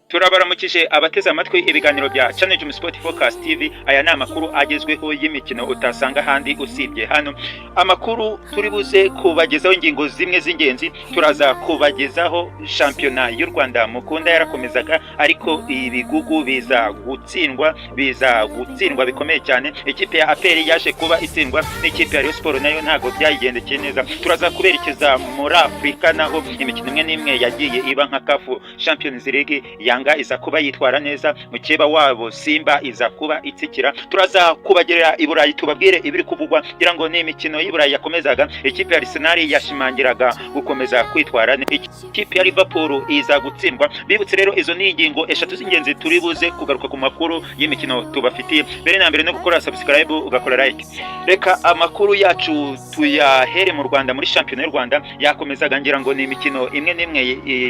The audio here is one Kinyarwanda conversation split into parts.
Turabaramukije abateze amatwi ibiganiro bya Channel Jim Sport Focus TV. Aya ni amakuru agezweho y'imikino utasanga ahandi usibye hano. Amakuru turi buze kubagezaho, ingingo zimwe z'ingenzi turaza kubagezaho: shampiyona y'u Rwanda mukunda yarakomezaga, ariko ibigugu biza gutsindwa, biza gutsindwa bikomeye cyane. Ikipe ya APR yaje kuba itsindwa n'ikipe ya Rayon Sport, nayo ntabwo byayigendekeye neza. Turaza kuberekeza muri Afurika, naho imikino imwe n'imwe yagiye iba nka CAF Champions League, Yanga iza kuba yitwara neza, mukeba wabo Simba iza kuba itsikira. Turaza kubagerera i Burayi, tubabwire ibiri kuvugwa, kugira ngo ni imikino y'i Burayi yakomezaga. Ikipe ya Arsenal yashimangiraga gukomeza kwitwara neza, ikipe ya Liverpool iza gutsindwa. Bibutse rero, izo ni ingingo eshatu z'ingenzi turi buze kugaruka ku makuru y'imikino tubafitiye. Mbere na mbere no gukora subscribe, ugakora like. Reka amakuru yacu tuyahere mu Rwanda, muri shampiyona y'u Rwanda yakomezaga. Ngira ngo ni imikino imwe n'imwe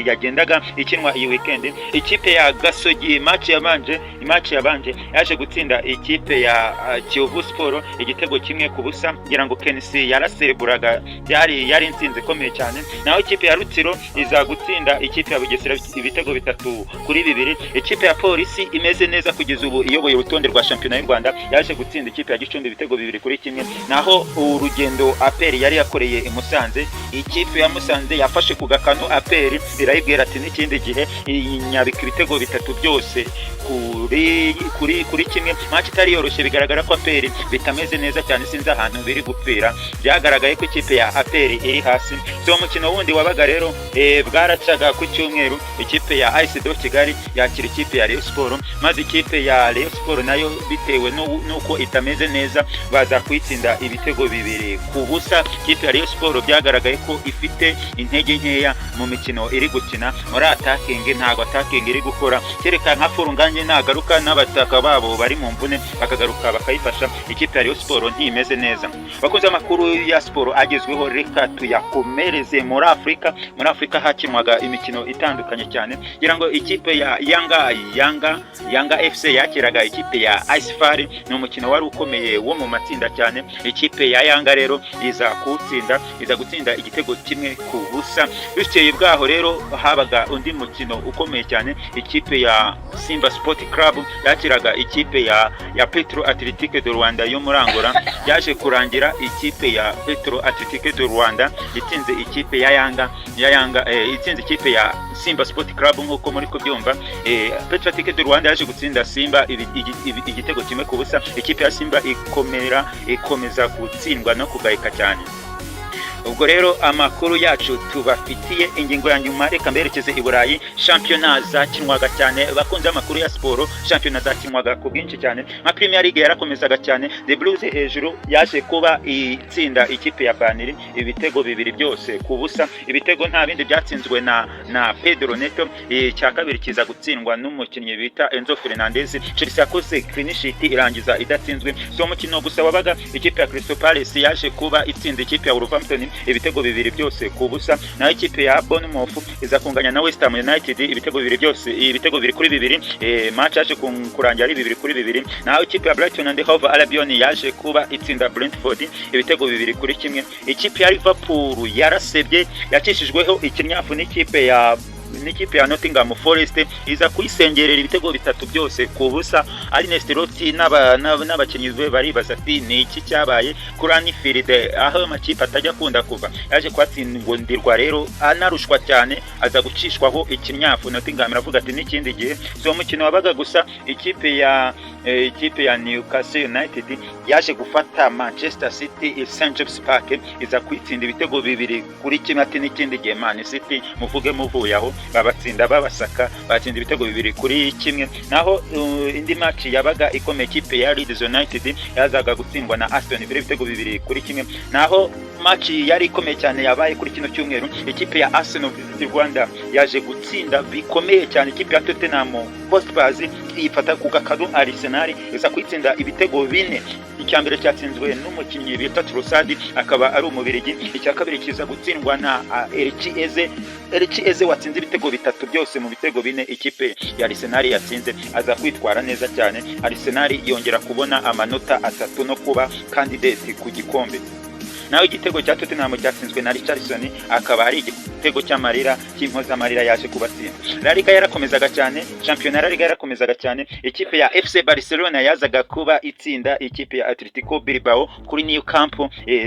yagendaga ikinwa iyi weekend. Ikipe ya Gasogi, match yabanje yaje gutsinda ikipe ya Kiyovu Sport igitego 1-0. Ngira ngo KNC yarasereburaga, yari intsinzi ikomeye cyane. Naho ikipe ya Rutsiro iza gutsinda ikipe ya Bugesera ibitego 3-2. Ikipe ya Polisi imeze neza kugeza ubu, iyoboye urutonde rwa shampiyona y'u Rwanda, yaje gutsinda ikipe ya Gicumbi ibitego 2-1. Naho urugendo APR yari yakoreye i Musanze, ikipe ya Musanze yafashe ku gakanu APR, irayibwira ati n'ikindi gihe, inyabika ibitego bitatu byose kuri kimwe. Match itari yoroshye, bigaragara ko APR bitameze neza cyane, sinzi ahantu biri gupfira. Byagaragaye ko ikipe ya APR iri hasi. So umukino wundi wabaga rero, bwaracaga ku cyumweru, ikipe ya AS de Kigali yakira ikipe ya Rayon Sport, maze ikipe ya Rayon Sport nayo bitewe n'uko itameze neza baza kuyitsinda ibitego 2-0. Ikipe ya Rayon Sport byagaragaye ko ifite intege nkeya mu mikino iri gukina muri attacking, ntabwo attacking iri gukora, kereka nka Fall Ngagne nagaruka n'abataka babo bari mu mvune bakagaruka bakayifasha. Ikipe ya Rayon Sport ntimeze neza. Bakunze amakuru ya siporo agezweho, reka tuyakomereze muri Afurika. Muri Afurika hakinwaga imikino itandukanye cyane. Ngira ngo ikipe ya Yanga FC yakiraga ikipe ya AS FAR, ni umukino wari ukomeye wo mu matsinda cyane. Ikipe ya Yanga rero iza kuwutsinda, iza gutsinda igitego 1-0. Bukeye bwaho rero habaga undi mukino ukomeye cyane, ikipe ya Simba Sport Club yakiraga ikipe ya Petro Athletic de Luanda yo muri Angola. Yaje kurangira ikipe ya Petro Athletic de Luanda itsinze ikipe ya Yanga, itsinze ikipe ya Simba Sport Club nk'uko muri kubyumva. Petro Athletic de Luanda yaje gutsinda Simba igitego 1-0. Ikipe ya Simba ikomeza gutsindwa no kugayika cyane. Ubwo rero amakuru yacu tubafitiye, ingingo ya nyuma, reka mberekeze i Burayi. Shampiyona zakinwaga cyane, bakunze amakuru ya siporo, shampiyona zakinwaga ku bwinshi cyane. Nka Premier League yarakomezaga cyane, The Blues hejuru yaje kuba itsinda ikipe ya Burnley ibitego bibiri byose ku busa. Ibitego nta bindi byatsinzwe na Pedro Neto, icya kabiri kiza gutsindwa n'umukinnyi bita Enzo Fernandez. Chelsea yakoze clean sheet, irangiza idatsinzwe. Si uwo mukino gusa wabaga, ikipe ya Crystal Palace yaje kuba itsinda ikipe ya Wolverhampton ibitego bibiri byose ku busa. Naho ikipe ya Bournemouth iza kunganya na West Ham United ibitego bibiri byose, ibitego 2-2. Match yaje kurangira ari 2-2. Naho ikipe ya Brighton and Hove Albion yaje kuba itsinda Brentford ibitego 2-1. Ikipe ya Liverpool yarasebye, yakishijweho ikinyafu n'ikipe ya Nottingham Forest, iza kuyisengerera ibitego bitatu byose ku busa. Arne Slot n'abakinnyi be baribaza ati ni iki cyabaye kuri Anfield, aho amakipe atajya akunda kuva? Yaje kuhatsindirwa rero, anarushwa cyane, aza gucishwaho ikinyafu. Nottingham iravuga ati n'ikindi gihe. Si uwo mukino wabaga gusa, ikipe ya Newcastle United yaje gufata Manchester City i St James Park, iza kuyitsinda ibitego 2-1. Ati n'ikindi gihe Man City, muvuge muvuye aho. Babatsinda babasaka, batsinda ibitego 2-1. Naho indi match yabaga ikomeye, ikipe ya Leeds United yazaga gutsindwa na Aston Villa ibitego 2-1. Naho match yari ikomeye cyane yabaye kuri kino cyumweru, ikipe ya Arsenal Visit Rwanda yaje gutsinda bikomeye cyane ikipe ya Tottenham Hotspur, yifata ku gakanu Arsenal, iza kuyitsinda ibitego bine. Icya mbere cyatsinzwe n'umukinnyi bita Trossard, akaba ari Umubirigi. Icya kabiri kiza gutsindwa na Eberechi Eze. Eberechi Eze watsinze ibitego bitatu byose mu bitego bine ikipe ya Arsenal yatsinze, aza kwitwara neza cyane. Arsenal yongera kubona amanota atatu no kuba candidate ku gikombe. Naho igitego cya Tottenham cyatsinzwe na Richarlison, akaba ari igitego cy'amarira, cy'impozamarira, yaje kubatsinda. La Liga yarakomezaga cyane, shampiyona La Liga yarakomezaga cyane. Ikipe ya FC Barcelona yazaga kuba itsinda ikipe ya Atletico Bilbao kuri New Camp,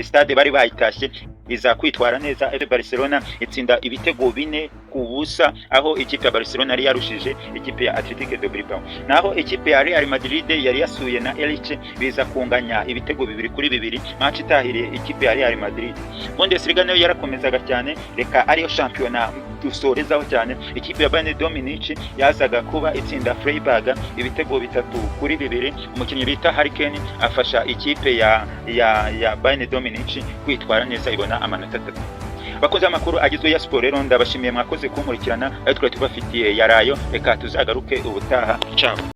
stade bari bayitashye, iza kwitwara neza. FC Barcelona itsinda ibitego 4-0, aho ikipe ya Barcelona yari yarushije ikipe ya Athletic de Bilbao. Naho ikipe ya Real Madrid yari yasuye na Elche, biza kunganya ibitego 2-2, match itahiriye ikipe ya Real Madrid. Bundesliga nayo yarakomezaga cyane, reka ariyo shampiyona dusorezaho cyane. Ikipe ya Bayern de Munich yazaga kuba itsinda Freiburg ibitego 3-2. Umukinnyi bita Harry Kane afasha ikipe ya Bayern de Munich kwitwara neza, ibona amanota 3. Bakoze amakuru agizwe ya siporo rero, ndabashimiye, mwakoze kunkurikirana. Ayo twari tubafitiye yarayo, reka tuzagaruke ubutaha. Ciao.